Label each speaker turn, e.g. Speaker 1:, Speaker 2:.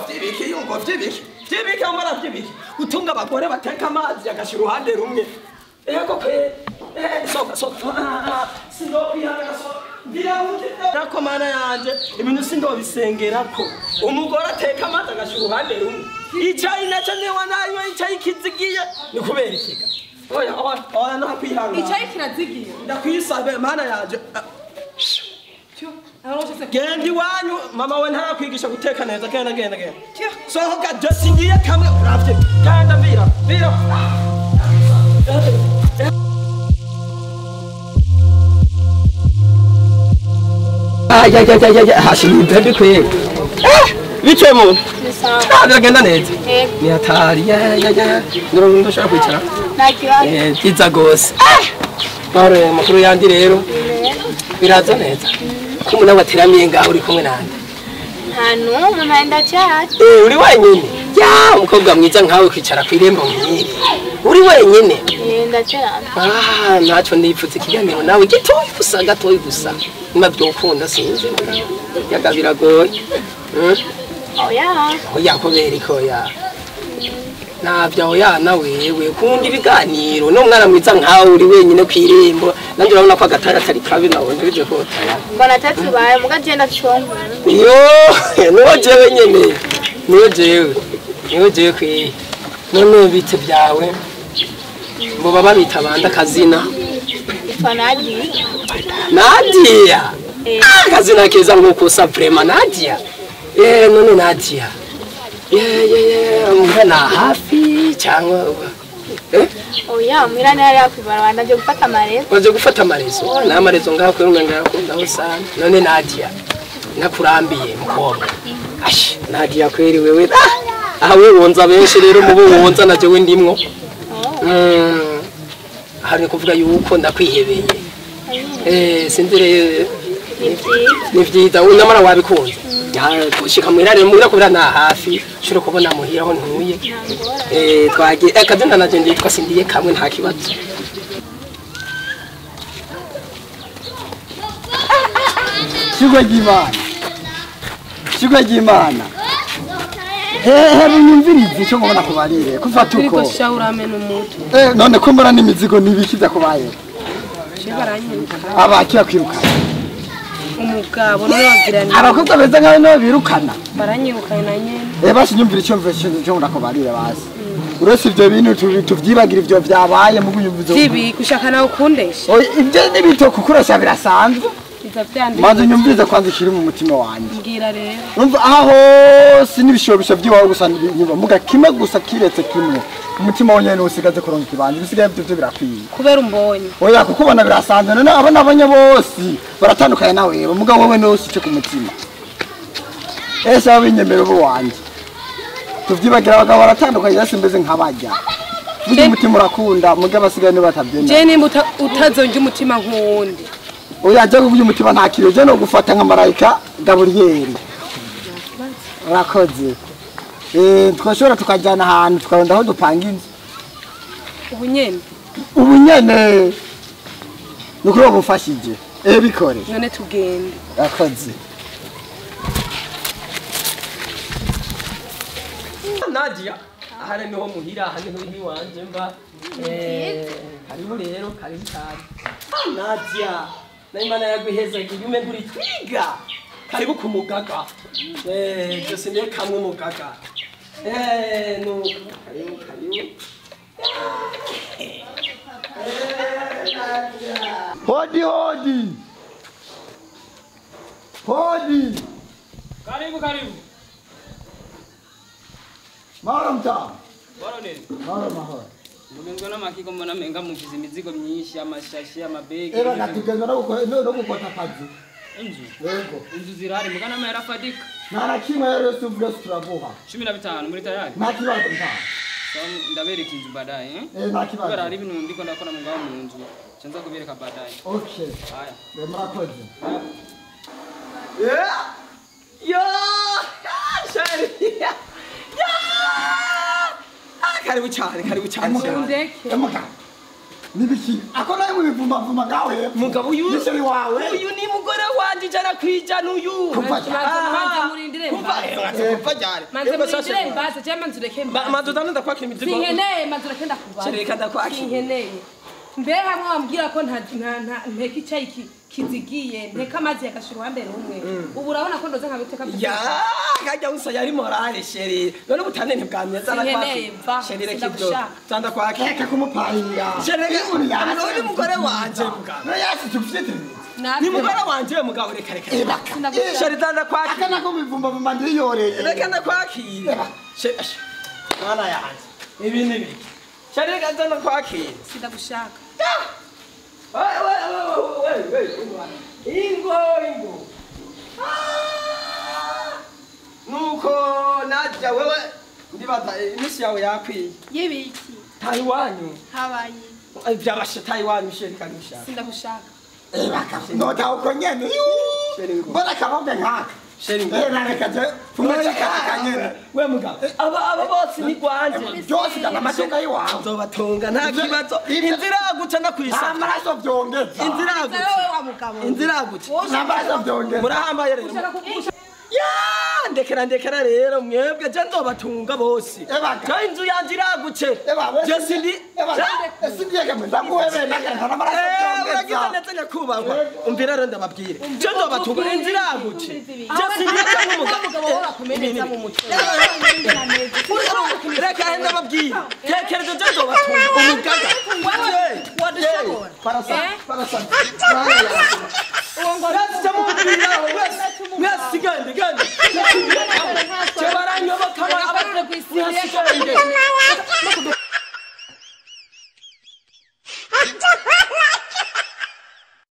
Speaker 1: Vyibiki yumva vyibiki. Vyibiki amara vyibiki. Utunga abagore bateka amazi agashira uruhande rumwe. Ego kwe. Soka soka. Sindokwihangana soka. Nako mana yanje ibintu sindobisengerako. Umugore ateka amazi agashira uruhande rumwe. Icayi naco niwa nayo icayi kizigiye ni kubera ikiga. Oya oya oya nakwihangana.
Speaker 2: Icayi kirazigiye.
Speaker 1: Ndakwisabe mana yanje. Genda iwanyu mama we ntarakwigisha guteka neza genda genda genda. Sohoka je singiye kamwe uravye. Genda vira vira. Ay ay ay ay hashi ndende kwe. Bicaye mu. Ah biragenda neza. Ni hatari ya ya ya. Ndashaka kwicara.
Speaker 3: Nta
Speaker 1: byiza gose. Mahoro makuru yandi rero. Biraza neza. Kumwe nawe ateramiye ngaho uri kumwe nande.
Speaker 3: Nta numwe mpanda cyane.
Speaker 1: Uri wenyine. Ya umukobwa mwiza nkawe kwicara ku irembo nk'iri. Uri wenyine.
Speaker 3: Ndaterama.
Speaker 1: Ah naco nipfutse ikiganiro nawe gitoyi gusa gatoyi gusa. Niba byokunda sinzi yaga biragoye.
Speaker 3: Oya.
Speaker 1: Oya kubera ko ya. Navyo oya na wewe kundi ibiganiro no mwana mwiza nkawe uri wenyine ku irembo nanje urabona ko agatara atari kabi nawe ndabije ko
Speaker 3: mbona tatubaye muga je ndaconka.
Speaker 1: Yo nuwo jewe nyene niwo jewe niwo jewe kwi none bite byawe ngo baba bita banda kazina
Speaker 3: itwa Nadia.
Speaker 1: Nadia kazina keza nkuko sa vraiment Nadia. None Nadia mwana hafi cyangwa
Speaker 3: oya mwira nari yakwibarwa ndaje gufata amarezo.
Speaker 1: Waje gufata amarezo na amarezo ngaho kuri mwe ngarakunda sana. None Nadia nakurambiye mukobwa. Ashi Nadia kweri wewe aha we wonza benshi rero mubo wonza naje we ndimwo. Hari kuvuga yuko ndakwihebeye. Sinzire ni vyiza unamara wabikunze. Gushika muhira rero muhira kubera na hafi shuro kubona muhira aho ntuye. Twagiye akazina naje nditwa sindiye kamwe nta kibazo.
Speaker 4: Shugwe ry'Imana. Shugwe ry'Imana. Hehe bunyumvirize ico ngobona kubarire kuva tuko.
Speaker 2: Uriko shawura amena umutwe.
Speaker 4: None ko mbona n'imizigo nibikiza kubaye. Abakira kwirukana.
Speaker 2: Umugabo none wabwirana.
Speaker 4: Abakobwa beza nkawe no birukana.
Speaker 2: Baranyirukana na nyene.
Speaker 4: Basi nyumvira ico mveshe cyo ndakubarire basi. Uretse ivyo bintu tuvyibagira ivyo vyabaye mu kunyumvizo.
Speaker 2: Sibi kushaka nawe ukundesha.
Speaker 4: Oya ivyo nibito kukurasha birasanzwe. Manze nyumvirize kwanza ikiri mu mutima wanje.
Speaker 2: Mbwira rero.
Speaker 4: Urumva aho sinibishobisha vyiwawe gusa niba muga kimwe gusa kiretse kimwe. Umutima wonyene usigaze kuronka ikibanza bisigaye byo birakwiye.
Speaker 2: Kubera umbonye.
Speaker 4: Oya kukubona birasanzwe none abona abonye bose baratandukanye nawe muga wowe no usice ku mutima. Ese abinyemera ubu wanje. Tuvyibagira abagabo baratandukanye yase mbeze nk'abajya. Burya umutima urakunda muga basigaye ne batabyemera.
Speaker 2: Je nimba utazonje umutima nkuwundi.
Speaker 4: Oya je kuvuga umutima nta kiro je no gufata nka marayika Gabriel. Urakoze. Twashobora tukajyana ahantu tukaronda aho dupanga inzu.
Speaker 2: Ubu nyene.
Speaker 4: Ubu nyene. Nukuri ubufashije. Bikore.
Speaker 2: None tugende.
Speaker 4: Urakoze.
Speaker 1: Nadia ahare niho muhira aha niho iwanje mba. Karibu rero karibu cyane. Nadia Naimana yaguheza igihume nguri twiga. Karibu kumugaga. Byose ne kamwe mugaga. No karibu karibu.
Speaker 4: Hodi hodi. Hodi.
Speaker 5: Karibu karibu.
Speaker 4: Mahoro mtamu.
Speaker 5: Mahoro neza.
Speaker 4: Mahoro mahoro.
Speaker 5: Mugenzwa n'amakiko mbona menga mufise imizigo myinshi amashashi amabegi.
Speaker 4: Era natugenzwa no gukota akazi.
Speaker 5: Inzu.
Speaker 4: Yego.
Speaker 5: Inzu zirahari mugana amahera afatika.
Speaker 4: Nta na kimwe rero tuvuga turaguha.
Speaker 5: 15 muri tayari.
Speaker 4: Nta kibazo mtamu.
Speaker 5: Sawa ndabereka inzu baadaye eh?
Speaker 4: Nta kibazo.
Speaker 5: Kubera hari ibintu ndiko ndakora mu ngaho mu nzu. Nza kubereka baadaye.
Speaker 4: Okay.
Speaker 5: Haya.
Speaker 4: Murakoze.
Speaker 1: Yeah. Yo! Shari. Yeah! Karibu cyane, karibu cyane.
Speaker 4: Emuka. Nibiki? Ako nawe mubivuma vuma ngawe.
Speaker 1: Mugabo uyu
Speaker 4: nisheri wawe.
Speaker 1: Uyu ni mugore wanje 100% uyu.
Speaker 4: Kuva
Speaker 2: murindire.
Speaker 1: Kuva Maze kuva ryari?
Speaker 2: Manze murindire mbaze je manze ureke mbaze.
Speaker 1: Manze udane ndakwakira imizigo.
Speaker 2: Sinkeneye manze ureke ndakubaza.
Speaker 1: Chéri reka ndakwakira.
Speaker 2: Sinkeneye. Mbe hamwe wambwira ko nta nteka icayi kizigiye nteka amazi yagashira uruhande rumwe. Ubu urabona ko ndoze nkabiteka.
Speaker 1: Ya kajya usa yari morale chéri. None ubutane ntibwamye zana
Speaker 2: kwakira.
Speaker 1: Chéri reka ibyo. Zanda kwakira.
Speaker 4: Reka kumupahira.
Speaker 1: Chéri reka ni mugore wanje mugabo.
Speaker 4: No yasi tufite.
Speaker 1: Ni mugore wanje mugabo reka reka. Chéri zanda kwakira.
Speaker 4: Akana ko bivumba vumba ndiyoreye.
Speaker 1: Reka ndakwakira. Chéri mwana yanje. Ibi ni biki? Chéri reka zanda kwakira.
Speaker 2: Sindagushaka.
Speaker 1: Wait. Ingo ingo. Nuko najya wewe ndibaza imisi yawe yakwiye.
Speaker 3: Yibiki.
Speaker 1: Taiwanyu.
Speaker 3: Habaye.
Speaker 1: Byabashe Taiwanyu chéri kanusha.
Speaker 2: Sindagushaka.
Speaker 4: Ebaka. Nota uko nyene. Mbona kabombe nkaka.
Speaker 1: Chéri.
Speaker 4: Reka je fumwe kaka nyene.
Speaker 1: We mugabo. Aba bose ni gwanje.
Speaker 4: Byose ndamashaka yiwawe.
Speaker 1: Nzobatunga nta kibazo. Inzira guca ndakwisa.
Speaker 4: Amaraso byongeza.
Speaker 1: Inzira guca.
Speaker 2: Wewe wa mugabo.
Speaker 1: Inzira guca.
Speaker 4: Amaraso byongeza.
Speaker 1: Murahambaye rero. Ya ndekera rero mwebwe je nzobatunga bose. Je inzu yanje iraguce. Je sindi.
Speaker 4: Sindi yake ndakuhebe nakana amaraso byongeza.
Speaker 1: Uragize neza nyakubahwa. Umvira rero ndababwire. Je nzobatunga inzu iraguce. Je sindi
Speaker 2: nk'umugabo wowe bakomereza mu mutwe.
Speaker 1: Reka ndababwire. Tekereza je nzobatunga umugaga.
Speaker 2: Wadushobora.
Speaker 4: Parasa parasa.
Speaker 1: Mwese gende gende. Cyo baranyoboka abategwisiye.